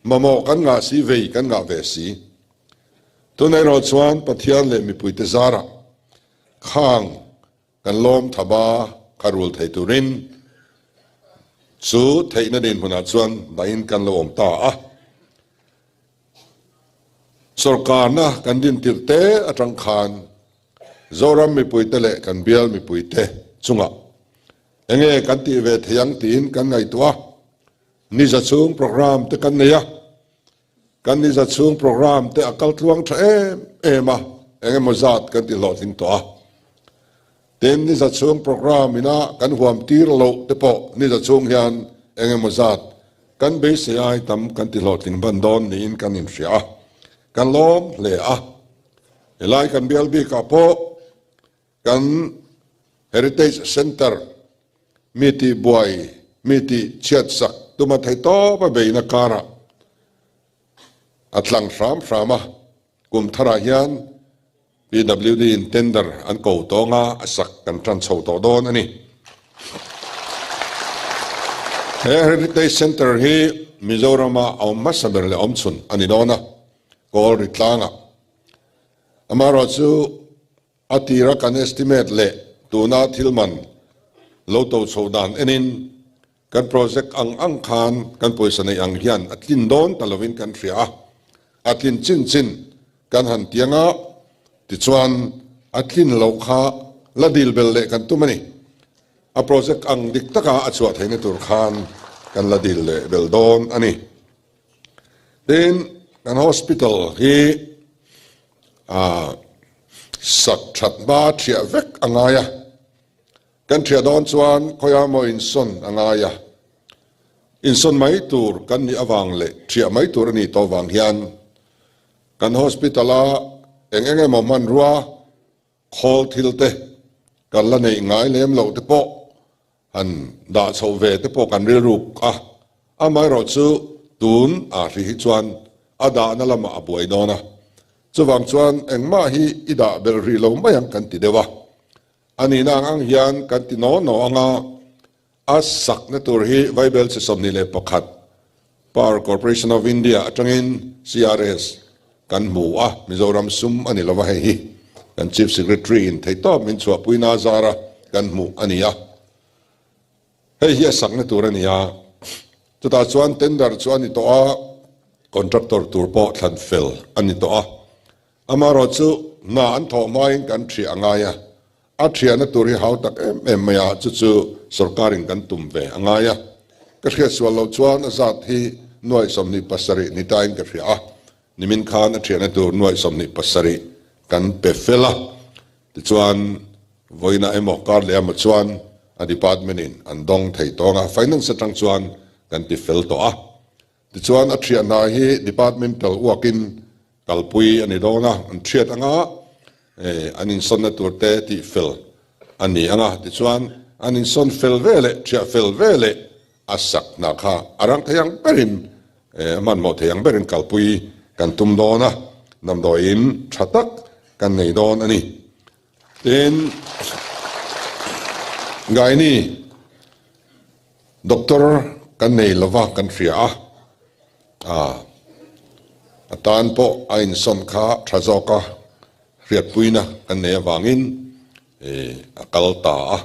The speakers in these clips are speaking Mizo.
Mamawh kan ngah si, vei kan ngah ve si. Tunah erawh chuan Pathian leh mipuite zarah khang kan lawm thaba kha rul thei turin chu theihna dinhmunah chuan dahin kan lo awm ta a. Sorkarna kan dintirh te atang khan Zoram mipuite leh kan bial mipuite chungah enge kan tih ve thei ang tiin kan ngaihtuah a. Ni za chhung programme te kan nei a, kan ni za chhung programme te a kal tluang tha em em a, eng emaw zat kan ti hlawhtling tawh a. Tin, ni za chhung programme ina kan huam tir loh te pawh ni za chhung hian eng emaw zat kan beisei ai tam kan ti hlawhtling ban dawn niin kan inhria a, kan lawm hle a. Helai kan bial bikah pawh Kan Heritage Centre mi tih buai, mi tih chhiat sak tuma thei tawp a beihna karah a tlang hram hram a, kum tharah hian PWD in tender an ko tawng a, a sak kan tan chho tawh dawn a ni. He Heritage Centre hi Mizorama a awm hmasa ber leh awmchhun a ni dawn a, Kawl ri tlangah. Amaherawhchu, A tira kan estimate leh tuna thil man lo to chho dan enin kan project ang ang khan kan pawisa neih ang hian a tlin dawn ta lovin kan hria a, a tlin chin chin kan han tiang a, tichuan a tlin loh kha la dil bel leh kan tum a ni. A project ang dik taka a chhuah theihna tur khan kan la dil leh bel dawn a ni. Tin, kan hospital hi sak that hma thiah vek a ngai a, kan thiah dawn chuan khawiah maw insawn a ngai a, insawn mai tur kan nih avang leh thiah mai tur a nih tawh vang hian kan hospital a eng eng emaw hmanrua khawl thil te kan la neih ngai lem loh te pawh han dah chhoh ve te pawh kan rilruk a, amaherawh chu tun ah hrih hi chuan a dahna lamah a buai dawn a, chuvang chuan engmah hi i dah belh rih lo mai ang kan ti deuh a, a nihna ang ang hian kan ti naw naw ang a, a sakna tur hi Vaibel chi 21 Power Corporation of India atangin CRS kan hmu a, Mizoram sum a ni lova hei hi kan Chief Secretary in theihtawp min chhuahpuina azara kan hmuh a ni a, hei hi a sakna tur a ni a, chutah chuan tender chu a ni tawh a, contractor tur pawh thlan fel a ni tawh a, amaherawh chu hna an thawh hmain kan thiah a ngai a, A thiahna tur hi hau tak em em mai a, chu chu sorkarin kan tum ve a ngai a. Ka hriat sual loh chuan a zat hi nuaih 27 ni tain ka hria a, nimin khan a thiahna tur nuaih 27 kan pe fel a, tichuan vawiina emaw kar leh emaw chuan a department in an dawng thei tawng a, finance atang chuan kan ti fel tawh a. Tichuan a thiahna hi departmental uakin kalpui a ni dawn a, an thiat anga an insawnna tur te tih fel a ni anga, tichuan an insawn fel ve leh thiah fel ve leh a sak hna kha a rang thei ang berin a hmanhmawh thei ang berin kalpui kan tum dawn a, damdawiin tha tak kan nei dawn a ni. Tin, Gaini Doctor kan nei lova kan hria a, a tan pawh a insawn kha tha zawka hriatpuina kan nei avangin a kal ta a.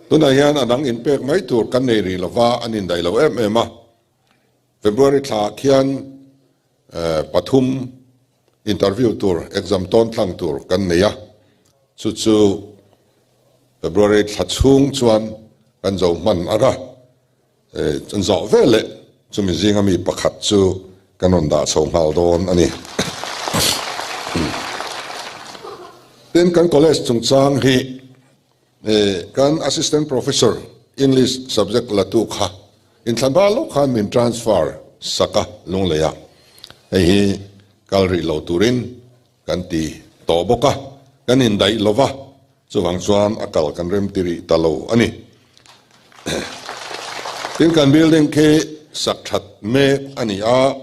Tunah hian a dang inpek mai tur kan nei rih lova, an indaih lo em em a. February thla khian pathum interview tur, exam tawn thlang tur kan nei a, chu chu February thla chhung chuan kan zo hman ang a, kan zawh ve leh chumi zinga mi pakhat chu kan rawn dah chho nghal dawn a ni. Tin, kan college chungchang hi kan Assistant Professor English subject latu kha inthlan hma lawk khan min transfer sak a Lunglei ah. Hei hi kal rih lo turin kan ti tawh bawk a, kan indaih lo va, chuvang chuan a kal kan rem ti rih ta lo a ni. Tin, kan building khi sak that mek a ni a,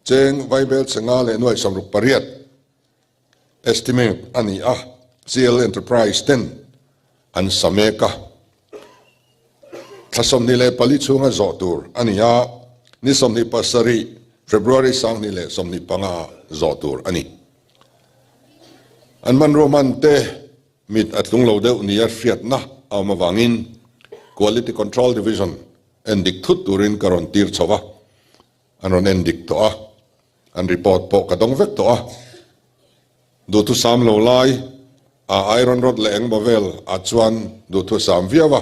cheng Vaibel chenga leh nuaih 68 estimate a ni a, CL Enterprise ten an sa mek a, thla 24 chhunga zawh tur a ni a. Ni 27 February 2025 ah zawh tur a ni. An hmanrua hman te mit a tlung lo deuh nia hriatna a awm avangin Quality Control Division en dik thut turin ka rawn tir chho va, an rawn en dik tawh a, an report pawh ka dawng vek tawh a. Duhthusam lo lai a iron rod leh engmaw vel ah chuan duhthusam viau a,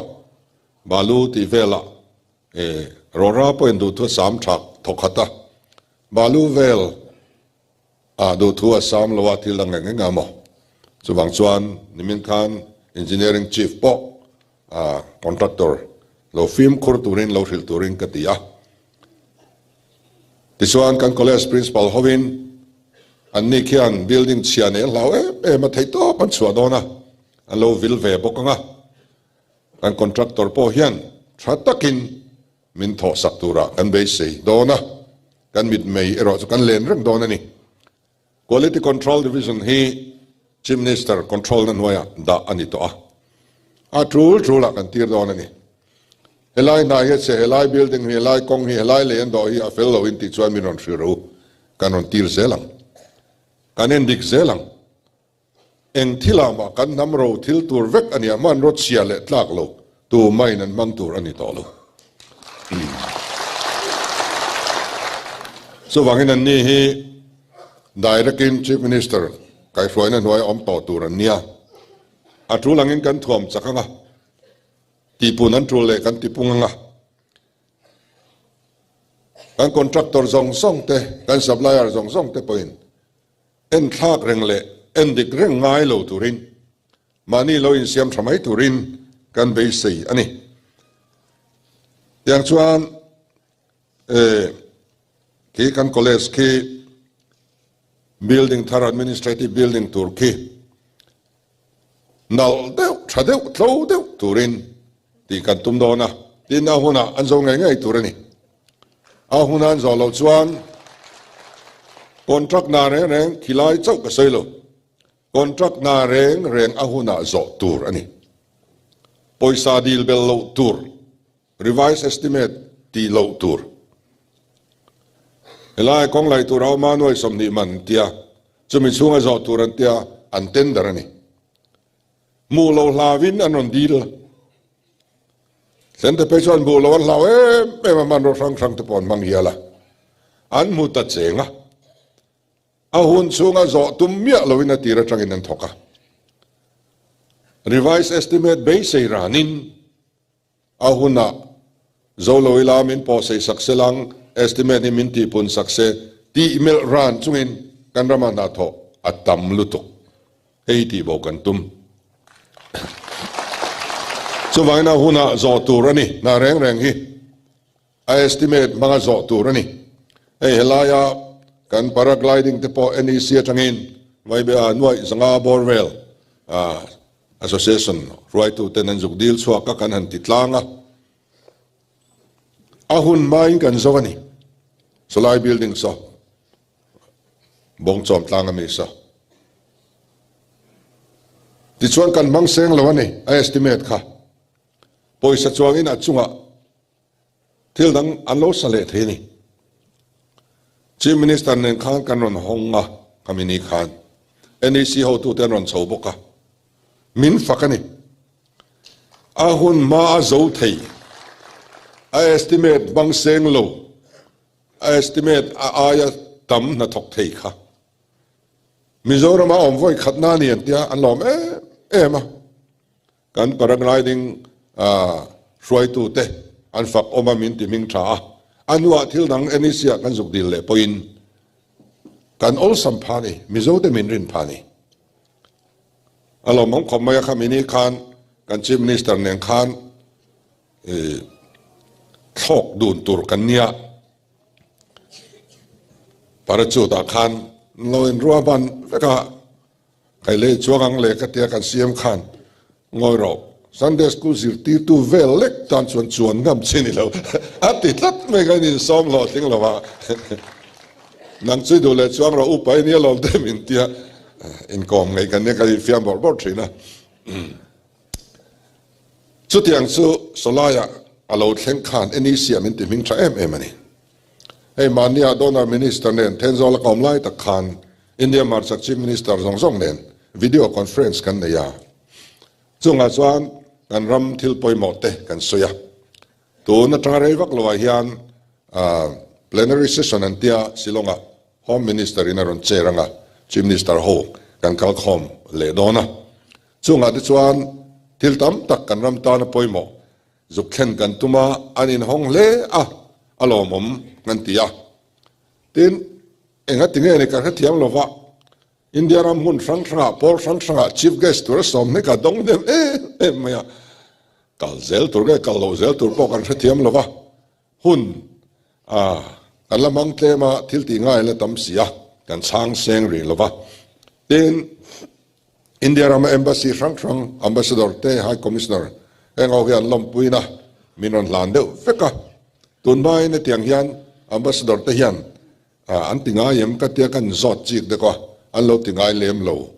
balu tih velah E, Rora pawhin duhthu a sam thak thawkhat a, balu vel ah duhthu a sam lo a thil dang eng eng a maw? Chuvang chuan nimin khan Engineering Chief pawh ah contractor lo fimkhur turin lo hrilh turin ka ti a. Tichuan kan college principal hovin anni khian building chhia nei a hlau em em a theihtawp an chhuah dawn a, an lo vil ve bawk ang a. Kan contractor pawh hian tha takin min thawhsak turah kan beisei dawn a, kan mitmei erawh chu kan len reng dawn a ni. Quality Control Division hi Chief Minister control-na hnuaiah dah a ni tawh a, a tul tulah kan tir dawn a ni. Helai hna hi a chhe, helai building hi, helai kawng hi, helai lei an dawh hi a fel lo in tih chuan min rawn hrilh rawh u, kan rawn tir zel ang, kan endik zel ang. Eng thilah mah kan hnam ro thil tur vek a nia, hmanraw chhia leh tlak lo tu maiin an hmang tur a ni tawh lo. Chuvangin anni hi direct-in Chief Minister kaihhruaina hnuaia awm tawh tur an nia. A tul angin kan thuam chak ang a, tihpun an tul leh kan tipung ang a. Kan contractor zawng zawng te, kan supplier zawng zawng te pawhin En thlak reng leh en dik reng ngai lo turin mahni lo insiam tha mai turin kan beisei a ni. Tiang chuan khi kan college khi building thar administrative building tur khi nalh deuh tha deuh tlo deuh turin tih kan tum dawn a, tin a hunah an zo ngei ngei tur a ni. A huna an zawh loh chuan contract hna reng reng khilai chauh ka sawi lo, contract hna reng reng a hunah zawh tur a ni. Pawisa dil bel loh tur, revised estimate tih loh tur. Helai kawng laih tur a awm a, nuai 20 man an tia, chumi chhunga zawh tur an tia, an tender a ni. Hmuh loh hlauin an rawn dil. Hlente phei chuan hmuh loh an hlau em em a, hmanraw hrang hrang te pawh an hmang hial a. An hmu ta cheng a. A hun chhunga zawh tum miah loin a tir atangin an thawk a. Revised estimate beisei ranin A hunah zo lo ila min pawhsei sak se lang, estimate hi min tihpun sak se tih melh ran chungin kan rama hnathawh a tam lutuk. Hei tih bo kan tum. Chuvangin a hunah zawh tur a ni, hna reng reng hi a estimate hmanga zawh tur a ni. Hei helaia kan paragliding te pawh NEC atangin Vaibea nuaih zanga bawr vel Association hruaituten an zuk dil chhuak a, kan han ti tlang a. A hun hmain kan zo a ni. Sawlai building saw, bawngchawm tlang a mi saw. Tichuan kan hmang seng lo a ni, a estimate kha. Pawisa chuangin a chungah Thil dang an lo sa leh thei a ni. Chief Minister nen khan kan rawn hawng a, khami ni khan NEC hotute an rawn chho bawk a, min fak a ni. A hun hma a zo thei, a estimate bang seng lo, a estimate a aia tam hnathawk thei kha Mizorama awm vawi khatna a ni an tia, an lawm em em a. Kan paragliding hruaitute an fak awm a, min ti hming tha a, a hnuah thil dang NEC ah kan zuk dil leh pawhin kan awlsam pha ni, Mizote min rin pha ni. A lawmawm khawp mai a, khami ni khan kan Chief Minister nen khan thlawk dun tur kan nia, parachute ah khan lo inruahman vek a. Kai lei chuang ang leh ka tia kan siam khan ngawi rawh. Sunday school zirtirtu vel lek tan chuan chuan ngam che ni lo a ti tlat mai kha in insawm hlawhtling lo a. Nang chu i duh leh chuang rawh upa i nia lawm te min tia inkawm ngei kan nia kan infiam bawrh bawrh thin a. Chutiang chu Sawlaiah a lo thleng khan NEC ah min ti hming tha em em a ni. Hei mahnia Donor Minister nen Thenzawl a ka awm lai tak khan India hmarchhak Chief Minister zawng zawng nen video conference kan nei a. Chungah chuan kan ram thil pawimawh te kan sawi a. Tun atanga rei vak loah hian plenary session an tia Shillong-ah Home Minister in a rawn chair anga Chief Minister ho kan kal khawm leh dawn a. Chungah te chuan thil tam tak kan ram tana pawimawh zuk thlen kan tum a, an inhawng hle a, a lawmawm kan ti a. Tin, enga ti nge ni ka hrethiam lova, India ram hmun hrang hrangah, pawl hrang hrangah Chief Guest tura sawm hnek a dawng hnem em em mai a. Kal zel tur nge kal loh zel tur pawh kan hrethiam lova, hun a kan la hmang tlem a, thil tih ngai la tam si a, kan chhang seng rih lova. Tin, India rama Embassy hrang hrang, Ambassador te, High Commissioner heng ho hian lawmpuina min rawn hlan deuh vek a. Tunhmain hetiang hian Ambassador te hian an ti ngai em ka tia kan zawt chik deuh a, an lo ti ngai lem lo.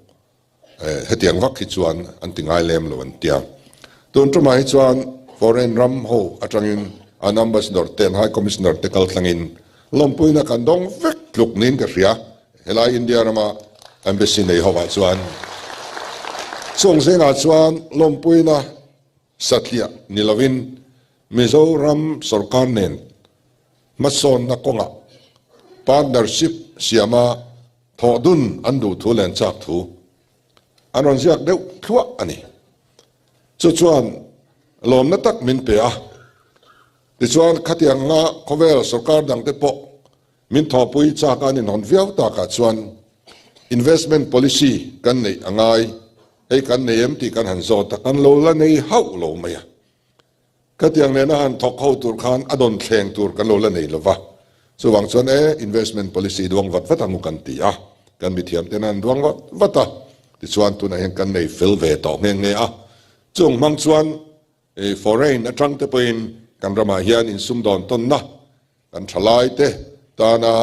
Hetiang vak hi chuan an ti ngai lem lo an tia. Tun tumah hi chuan foreign ram ho atangin an Ambassador te, an High Commissioner te kal thlangin lawmpuina kan dawng vek tluk niin ka hria. Helai India rama Embassy nei hovah chuan chung zingah chuan lawmpuina satliah ni lovin Mizoram sorkar nen hmasawnna kawngah partnership siama thawh dun an duh thu leh an chak thu an rawn ziak deuh thluah a ni. Chu chuan lawmna tak min pe a, tichuan khatianga khawvel sorkar dangte pawh Min thawhpui chak a ninhawn viau takah chuan investment policy kan neih a ngai, hei kan nei em tih kan han zawt a, kan lo la nei hauh lo mai a. Khatiang nena han thawk ho tur khan a dawn thleng tur kan lo la nei lo va, chuvang chuan e investment policy duang vat vat ang u kan ti a, kan mithiam ten an duang vat vat a, tichuan tunah hian kan nei fel ve tawh nghe nghe a, chung hmang chuan foreign atang te pawhin kan ramah hian insumdawn tawnna Kan thalaite tana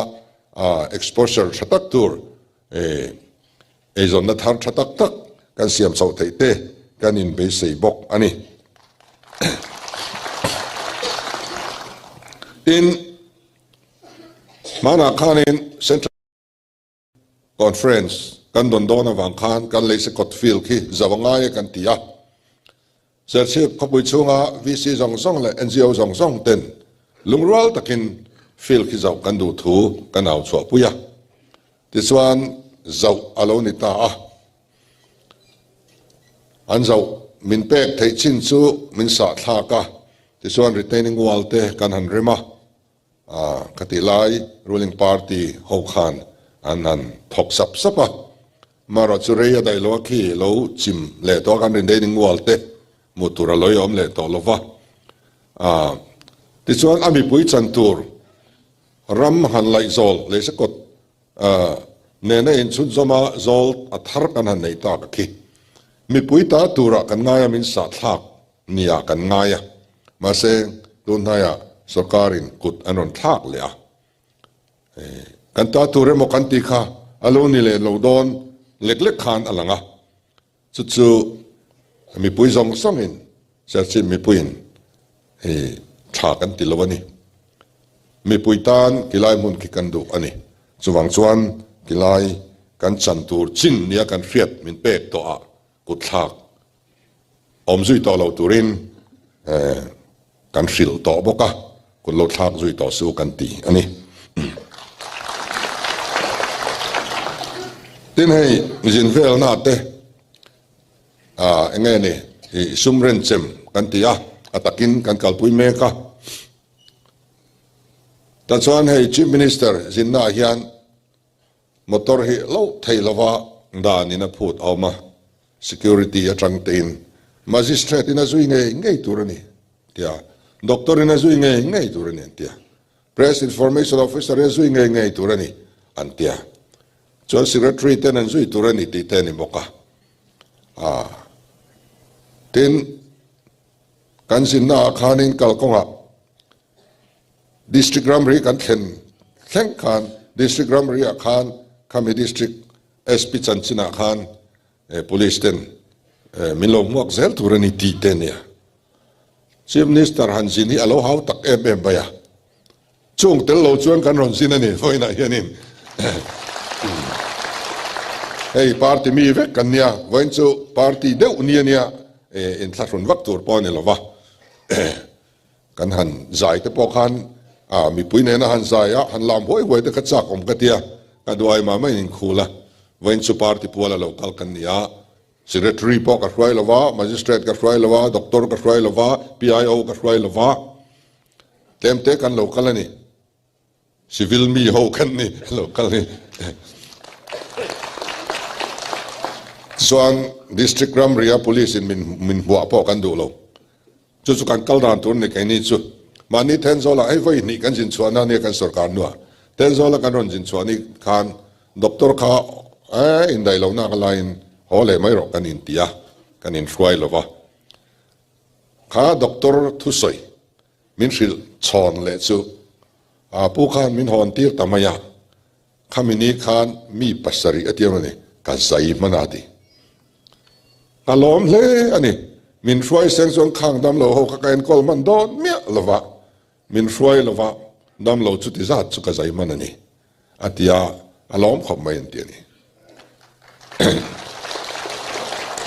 exposure tha tak tur, eizawnna thar tha tak tak kan siam chhoh theih te kan inbeisei bawk a ni. Tin, hmanah khanin Central Conference kan dawn dawn avang khan kan lei sekawt field khi zau a ngai e kan ti a. Serchhip khawpui chhunga VC zawng zawng leh NGO zawng zawng ten lungrual takin field khi zauh kan duh thu kan au chhuahpui a. Tichuan zauh a lo ni ta a. An zauh min pek theih chin chu min sah thlak a, tichuan retaining wall te kan han rem a. Ka tih lai ruling party ho khan an han thawk sap sap a, marawh chu rei a daih lo a khi lo chim leh tawh a kan rindening wall te hmuh tur a lawi awm leh tawh lo va. Tichuan a mipui chan tur ram han laih zawl leh sekawt nena inchhunzawma zawl a thar kan han neih tak a khi mipui ta turah kan ngai a min sahthlak nia kan ngai a, mahse tun hnaiah sorkarin kut an rawn thlak leh a, kan ta tur emaw kan tih kha a lo ni leh lo dawn lek lek khan a lang a, chu chu mipui zawng zawngin Serchhip mipuiin tha kan ti lo a ni. Mipui tan kilai hmun khi kan duh a ni. Chuvang chuan kilai kan chan tur chin nia kan hriat min pek tawhah kut thlak Awm zui tawh lo turin kan hrilh tawh bawk a, kut lo thlak zui tawh su kan ti a ni. Tin hei zin velna te eng nge ni sum renchem kan ti a, a takin kan kalpui mek a. Tachuan hei Chief Minister zinna ah hian Motor hi loh thei lova dan in a phut a awm a, security atang tein magistrate in a zui ngei ngei tur a ni tia, doctor in a zui ngei ngei tur a ni an tia, press information officer in a zui ngei ngei tur a ni an tia, chuan secretary ten an zui tur a ni tih te a ni bawk a. Aa tin kan zinna ah khanin kalkawngah District ramri kan thlen thleng khan District ramri ah khan khami District SP chanchin ah khan Police ten min lo hmuak zel tur a ni tih te nia. Chief Minister han zin hi a lo hau tak em em mai a. Chung tel lo chuan kan rawn zin a ni vawiinah hianin hei party mi vek kan nia, vawiin chu party deuh ni a nia, inthlahrun vak tur pawh a ni lo va. Kan han zai te pawh khan mipui nena han zai a, han lam huai huai te kha chak awm ka tia, ka duai mah maiin inkhul a, vawiin chu party puala lo kal kan ni a. Secretary pawh ka hruai lo va, Magistrate ka hruai lo va, Doctor ka hruai lo va, PIO ka hruai lo va, tlemte kan lo kal a ni. Civil mi ho kan ni lo kal ni. Tichuan District ramria Police in min min hmuah pawh kan duh lo. Chu chu kan kal dan tur ni keini chu. Mahni Thenzawl ah hei vawi hnih kan zin chhuahna nia kan sorkar hnuah. Thenzawl a kan rawn zin chhuah ni khan Doctor kha eh indaih lohna ka laiin haw leh mai rawh kan inti a, kan inhruai lo va. Kha Doctor thusawi min hrilh chhawn leh chu a pu khan min hawn tir ta mai a, khami ni khan mi pasarih a tiang a ni, ka zai hman a ti. Ka lawm hle a ni, min hruai seng chuan khang damlo ho kha ka enkawl hman dawn miah lo va, min hruai lo va, damlo chuti zat chu ka zai hman a ni. A ti a, a lawm khawp mai an ti a ni.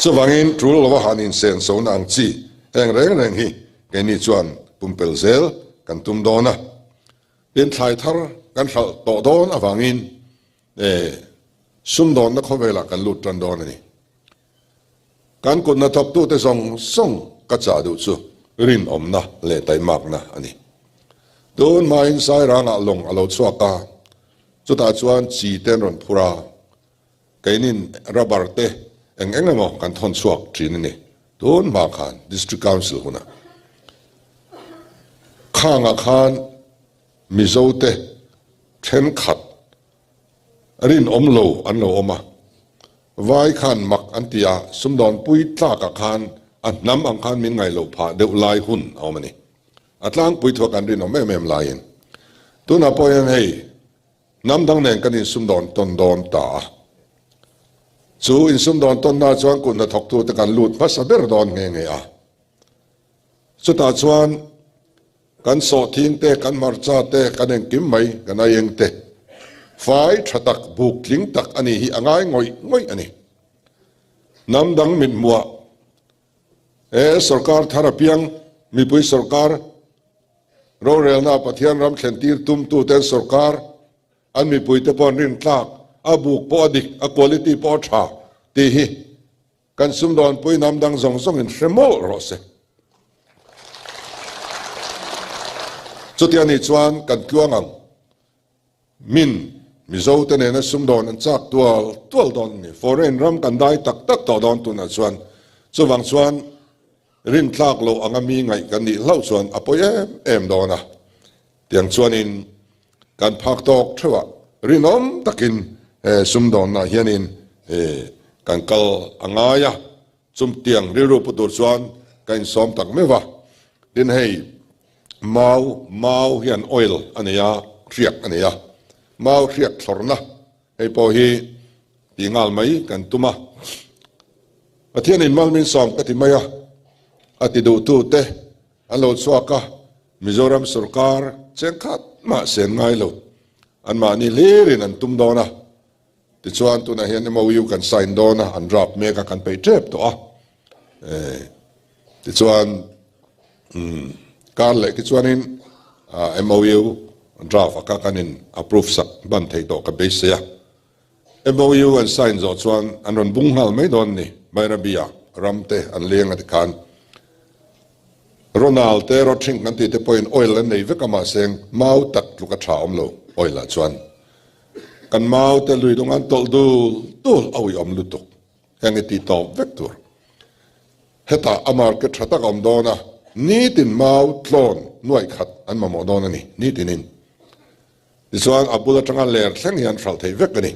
Chuvangin tul lova han insenso na ang chi heng reng reng hi keini chuan pumpelh zel kan tum dawn a. Tin thlai thar kan hralh tawh dawn avangin sumdawnna khawvelah kan lut tan dawn a ni. Kan kut hnathawktute zawng zawng ka chah duh chu rinawmna leh taimakna a ni. Tun hmain Sairangah lawng a lo chhuak a, chutah chuan chi te an rawn phur a, keinin rubber te eng eng emaw kan thawn chhuak thin a ni. Tun hma khan District Council hunah khangah khan Mizote thenkhat Rinawm lo an lo awm a, vai khan mak an ti a, sumdawnpui tlakah khan a hnam ang khan min ngaih loh phah deuh lai hun a awm a ni. A tlangpui thuak an rinawm em em laiin tunah pawh hian hei hnam dang nen kan insumdawn tawn dawn ta a, chu insumdawn tawnna chuan kut hnathawktute kan lut hmasa ber dawn nghe nghe a, chutah chuan Kan sawhthing te, kan hmarcha te, kan engkim mai, kan aieng te fai tha tak, buk tling tak a nih hi a ngai ngawih ngawih a ni. Hnam dang mithmuah he sorkar thar apiang, mipui sorkar rorelna Pathian ram thlen tir tumtuten sorkar an mipuite pawh an rintlak, a buk pawh a dik, a quality pawh a tha tih hi Kan sumdawnpui hnam dang zawng zawngin hre mawlh rawh se. Chuti anih chuan kan tluang ang. Min, Mizo te nena sumdawn an chak tual tual dawn a ni. Foreign ram kan dai tak tak tawh dawn tunah chuan. Chuvang chuan rintlak loh anga mi ngaih kan nih hlauh chuan a pawi em em dawn a. Tiang chuanin kan phak tawk theuh a, rinawm takin he sumdawnna hianin kan kal a ngai a, chumtiang rilru pu tur chuan ka insawm tak meuh va. Tin hei mau, mau hian oil a nei a, hriak a nei a, mau hriak thlawrna hei pawh hi tih nghal mai kan tum a. Pathianin mal min sawm ka ti mai a, a ti duhtute an lo chhuak a, Mizoram sorkar chengkhat mah sen ngai lo, anmahni hlirin an tum dawn a, tichuan tunah hian MOU kan sign dawn a, an draft mek a, kan peih tep tawh a, tichuan kar leh khi chuanin MOU draft a kha kan in approve sak hman thei tawh ka beisei a. MOU an sign zawh chuan an rawn bung nghal mai dawn ni, Bairabi-ah ram te an leng a ti khan. Ronald te Rothring kan tih te pawhin oil an nei vek a mahse mau tak tluk a tha awm lo oil ah chuan. Kan mau te lui dawng an tawlh dul dul a uiawm lutuk heng i tih tawp vek tur. Hetah a market tha tak a awm dawn a, nitin mau tlawn nuaih khat an mamawh dawn a ni nitinin. Tichuan a bul atanga ler thleng hian hralh theih vek a ni.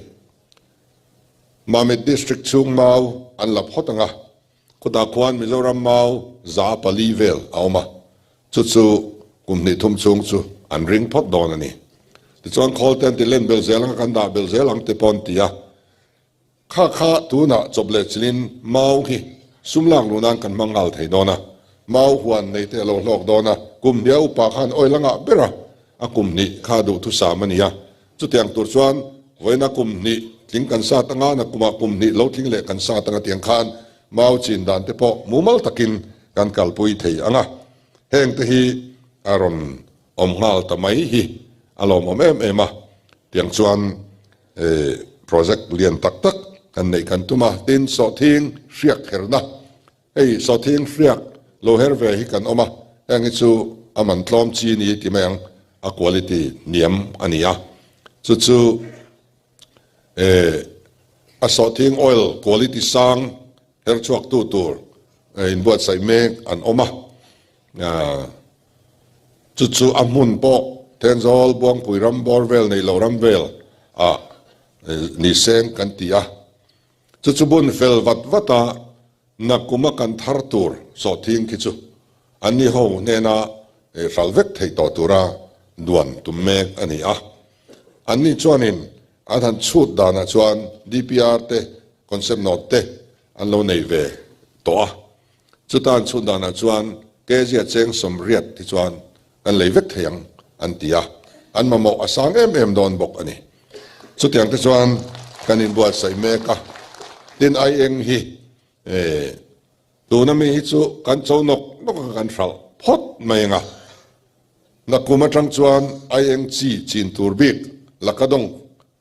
Mamit District chhung mau an la phawt ang a, khutah khuan Mizoram mau 400 vel a awm a, chu chu kum hnih thum chhung chu an ring phawt dawn a ni. Tichuan khawl te an ti len belh zel ang a, kan dah belh zel ang ti pawh an ti a. Kha kha tunah chawp leh chilin mau hi sum lak luh nan kan hmang nghal thei dawn a, mau huan nei te a lo hlawk dawn a, kum hnia upa khan oil a ngah ber a. a kum hnih kha duhthusam a ni a. Chutiang tur chuan vawiina kum hnih tling kan sat anga, nakumah kum hnih lo tling leh kan sat anga tiang khan mau chin dan te pawh mumal takin kan kalpui thei ang a. Heng te hi a rawn awm nghal ta mai hi a lawmawm em em a. Tiang chuan project lian tak tak kan neih kan tum a, tin sawhthing hriak herna Hei sawthing hriak lo her ve hi kan awm a, heng hi chu a man tlawm chi ni ti mai ang, a quality hniam a ni a, chu chu eh a sawthing oil quality sang her chhuak tu tur inbuatsaih mek an awm a, chu chu a hmun pawh Thenzawl Buangpui ram bawr vel neih loh ram vel ah ni seng kan ti a. Chu chu bun fel vat vat a, nakuma kan thar tur sawhthing khi chu anni ho hnena hral vek theih tawh tura duan tum mek a ni a. Anni chuanin an han chhut danah chuan DPR te, concept note te an lo nei ve tawh a. Chuta an chhut danah chuan kg a cheng 80 ti chuan kan lei vek thei ang an ti a, an mamawh a sang em em dawn bawk a ni. Chutiang te chuan kan inbuatsaih mek a, tin ai eng hi tuna mi hi chu kan cho nawk nawk a kan hralh phawt mai ang a, nakum atang chuan ai eng chi chin tur bik lakadawng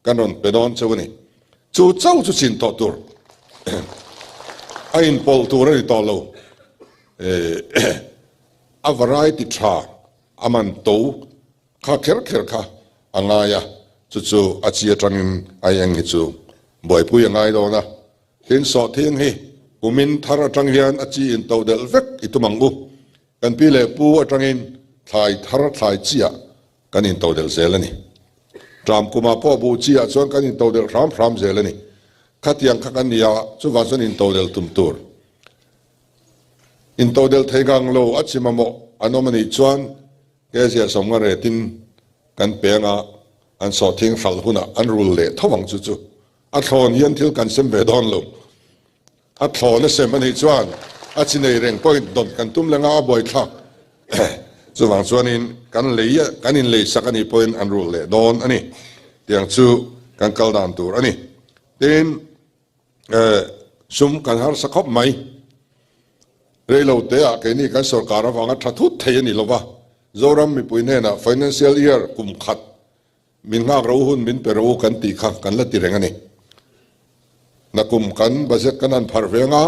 Kan rawn pe dawn cheu a ni. Chu chauh chu chin tawh tur a inpawlh tur a ni tawh lo. A variety tha a man to kha kher kher kha a ngai a, chu chu a chi atangin a eng hi chu buaipui a ngai dawn a. Tin sawhthing hi kumin thar atang hian a chi in to delh vek i tum ang u. Kan pi leh pu atangin thlai thar thlai chiah Kan intodelh zel a ni. Tram kumah pawh buh chi ah chuan kan intodelh hram hram zel a ni. Khatiang kha kan ni a, chuvang chuan intodelh tum tur. Intodelh thei ngang lo a chi mamawh an awm a nih chuan ke ziah 50 retin kan peng a, an sawhthing hralh hunah an rul leh tho ang chu chu. A thlawn hian thil kan sem ve dawn lo. A thlawn a sem a nih chuan a chi nei reng pawhin dawn kan tum leng a, a buaithlak. Chuvang chuanin kan lei kan inlei sak a nih pawhin an rulh leh dawn a ni. Tiang chu kan kal dan tur a ni. Tin, sum kan harsa khawp mai. Reilo teah keini kan sorkar avanga tha thut thei a ni lova, Zoram mipui hnenah financial year kum khat Min nghak ro hun min pe ro kan tih kha kan la ti reng a ni. Nakum kan budget kan han pharh ve anga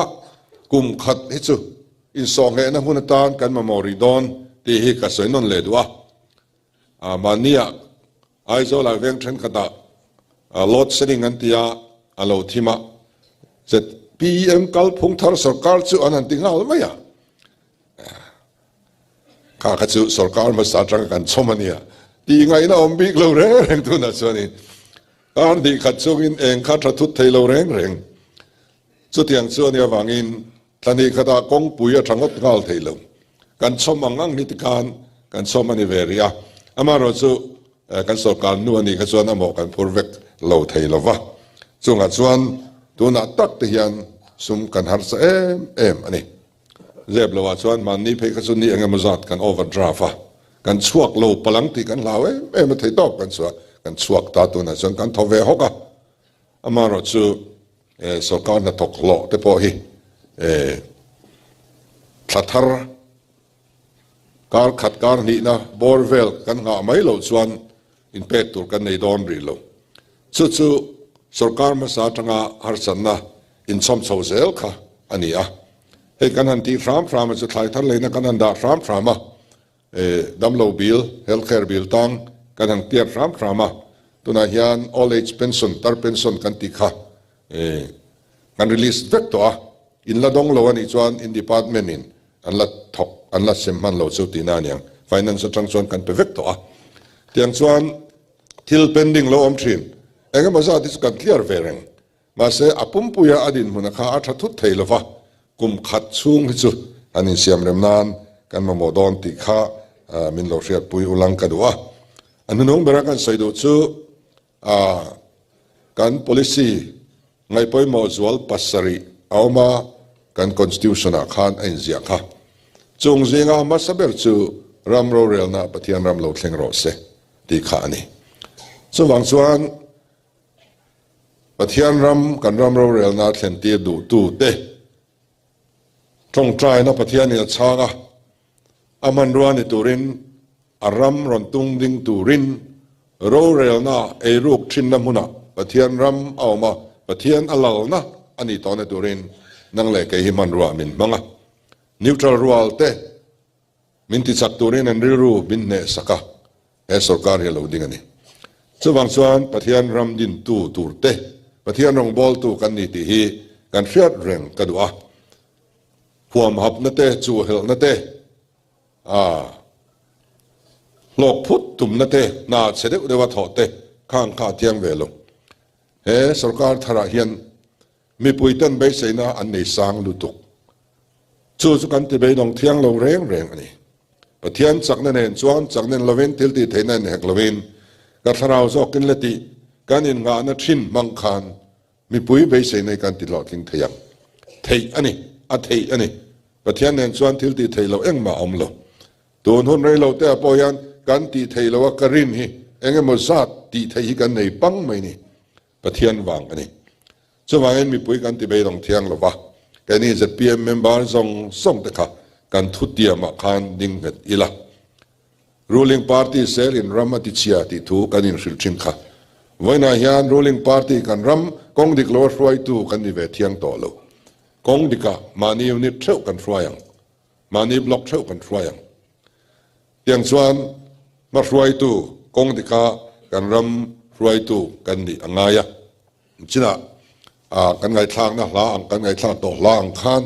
kum khat hi chu insawhnghehna hmun atan kan mamawh rih dawn tih hi ka sawi nawn leh duh a. Mahniah Aizawlah veng thenkhatah load shedding an ti a, a lo thim a, ZPM kalphung thar sorkar chu an han ti nghal mai a. Kha kha chu sorkar hmasa atanga kan chhawm a nia tih ngaihna awm bik lo reng reng tunah chuanin kar hnih khat chungin eng kha tha thut thei lo reng reng. Chutiang chu a nih avangin thla hnih khatah kawngpui a tha ngawt nghal thei lo. Kan chhawm ang ang hi tikhan kan chhawm a ni ve rih a, amaherawhchu kan sorkar nu a nih kha chuan a mawh kan phur vek lo thei lo va, chungah chuan tunah tak te hian sum kan harsa em em a ni. Zep lo ah chuan mahni phei kha chu ni eng emaw zat kan overdraft a, kan chhuak lo palang tih kan hlau em em a, thei tawp kan chhuah, kan chhuak ta tunah chuan kan thaw ve hawk a, amaherawh chu sorkar hnathawk hlawh te pawh hi thla thar kar khat kar hnihna bawr vel kan nghah mai loh chuan inpek tur kan nei dawn rih lo. Chu chu sorkar hmasa atanga harsatna inchhawm chho zel kha a ni a. Hei kan han tih hram hram a chu thlai thar leina kan han dah hram hram a, damlo bill, health care bill tang kan han clear hram hram a. Tunah hian old age pension, tar pension kan tih kha kan release vek tawh a. In la dawng lo a nih chuan in department in an la thawk, an la sem hman lo chu tihna a niang. Finance atang chuan kan pe vek tawh a. Tiang chuan Thil pending lo awm thin. Eng emaw zat hi chu kan clear ve reng. Mahse, a pumpuia a dinhmuna kha a tha thut thei lo va, kum khat chhung hi chu an insiam rem nan kan mamawh dawn tih kha min lo hriatpui ulang ka duh a. A hnunung bera kan sawi duh chu kan policy Ngaihpawimawh zual pasarih a awm a, kan Constitution-ah khan a inziah kha. Chung zinga hmasa ber chu ram rorelna Pathian ram lo thleng rawh se. tih kha a ni. Chuvang chuan Pathian ram kan ram rorelna thlentir duhtute tawngtaina Pathianin a chhang a, a hmanrua ni turin a ram rawn tung ding turin rorelna eiruk thinna hmunah Pathian ram a awm a, Pathian a lalna a nih tawhna turin nang leh kei hi hmanrua min hmang a. Neutral rual te min tichak turin an rilru min hneh sak a, he sorkar hi a lo ding a ni. Chuvang chuan Pathian ram dintu tur te, Pathian rawngbawltu kan ni tih hi kan hriat reng ka duh a. Huamhapna te, chuhhelhna te, a hlawk phut tumna te, hna chhe deuh deuha thawh te khang kha a thiang ve lo. He sorkar tharah hian Mipuiten beiseina an nei sang lutuk. Chu chu kan ti beidawng thiang lo reng reng a ni. Pathian chakna nen chuan chakna en lovin thil tih theihna en hek lovin ka thlarau zawkin la tih kan innghahna thin hmang khan mipui beiseina hi kan ti hlawhtling thei ang. Theih a ni, a theih a ni. Pathian nen chuan thil tih theih loh engmah a awm lo. Tun hun rei lo te ah pawh hian kan tih theih loh a ka rin hi eng emaw zat tih theih hi kan nei pang mai ni. Pathian vang a ni. Chuvangin mipui kan ti beidawng thiang lo va, keini zpm member zawng zawng te kha kan thutiamah khan ding nghet ila. Ruling party selin ram a ti chhia tih thu kan inhrilh thin kha. Vawiinah hian ruling party kan ram kawng dik loa hruaitu kan ni ve thiang tawh lo. Kawng dikah mahni unit theuh kan hruai ang. Mahni block theuh kan hruai ang. Tiang chuan hma hruaitu kawng dika kan ram hruaitu kan nih a ngai a. Chinah kan ngaihthlakna hla ang kan ngaihthlak tawh hla ang khan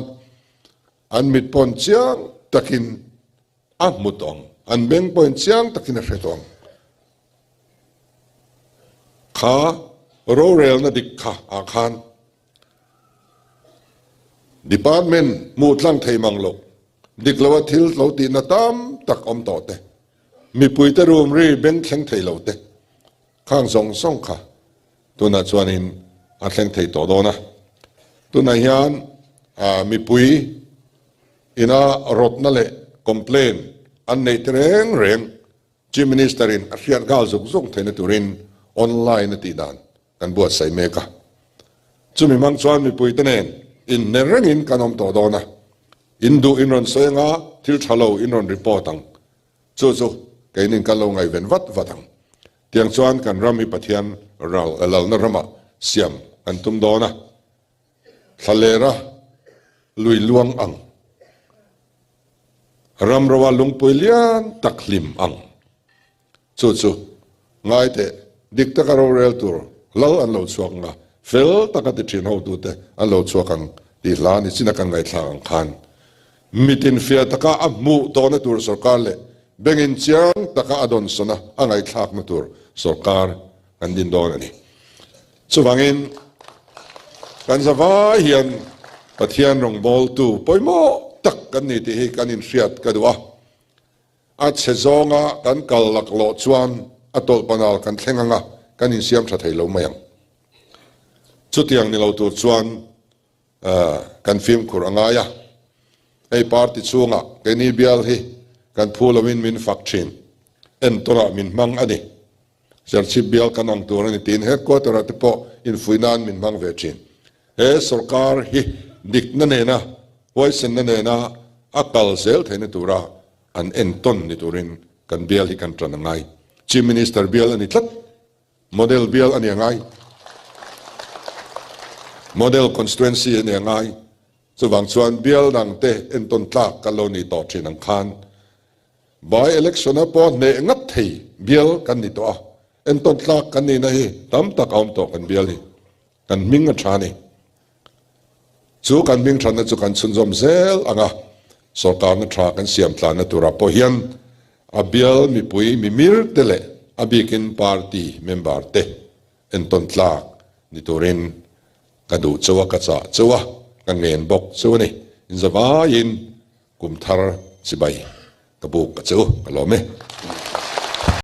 an mit pawn chiang takin a hmu tawh ang, an beng pawhin chiang takin a hre tawh ang. Kha rorelna dik kha ah khan Department hmuh tlang thei mang lo, dik loa thil lo tihna tam tak awm tawh te, mipuite room ri beng thleng thei lo te, khang zawng zawng kha tunah chuanin a thleng thei tawh dawn a. Tunah hian mipui ina rawtna leh complaint an neih te reng reng Chief Minister in a hriat nghal zuk zuk theihna turin online a tih dan kan buatsaih mek a. Chumi hmang chuan mipuite nen inhne rengin kan awm tawh dawn a, in duh in rawn sawi anga thil tha lo in rawn report ang. Chu chu keinin kan lo ngaihven vat vat ang. Tiang chuan kan ram hi Pathian ral lalna ramah siam kan tum dawn a, thlalera lui luang ang. Ram roa lungpui lian tak hlim ang. Chu chu, ngai teh, dik taka rorel tur lal an lo chhuak ang a, fel taka ti thin hotute an lo chhuak ang tih hla ni chin a kan ngaihthlak ang khan mitin fiah taka a hmuh tawhna tur sorkar leh bengin chiang taka a dawnsawn a a ngaihthlakna tur sorkar kan din dawn a ni. Chuvangin kan zavai hian Pathian rawngbawltu pawimawh tak kan ni tih hi kan inhriat ka duh a. A chhe zawnga kan kal laklawh chuan a tawlh panal kan thleng anga kan insiam tha thei lo mai ang. Chutiang ni lo tur chuan kan fimkhur a ngai a. Hei party chhungah keini bial hi kan phu loin min fak thin, entawnah min hmang a ni. Serchhip bial kan ang tur a ni tiin headquarter ah te pawh infuih nan min hmang ve thin. He sorkar hi dikna nena huaisenna nena a kal zel theihna tura an entawn ni turin kan bial hi kan tan a ngai. Chief Minister bial a ni tlat. Model bial a ni a ngai. Model constituency a ni a ngai. Chuvang chuan bial dangte entawn tlak kan lo nih tawh thin ang khan By election a pawh hneh ngat thei bial kan ni tawh a, entawn tlak kan nihna hi tam tak a awm tawh kan bial hi. Kan hming a tha a ni. Chu kan hming thatna chu kan chhunzawm zel ang a, sawrkarna tha kan siam tlanna turah pawh hian a bial mipui mimir te leh a bikin party member te entawn tlak ni turin ka duh chauh a, ka chah chauh a, ka ngen bawk chauh a ni. Inzavaiin Kum thar chibai ka buk a che u, ka lawm e.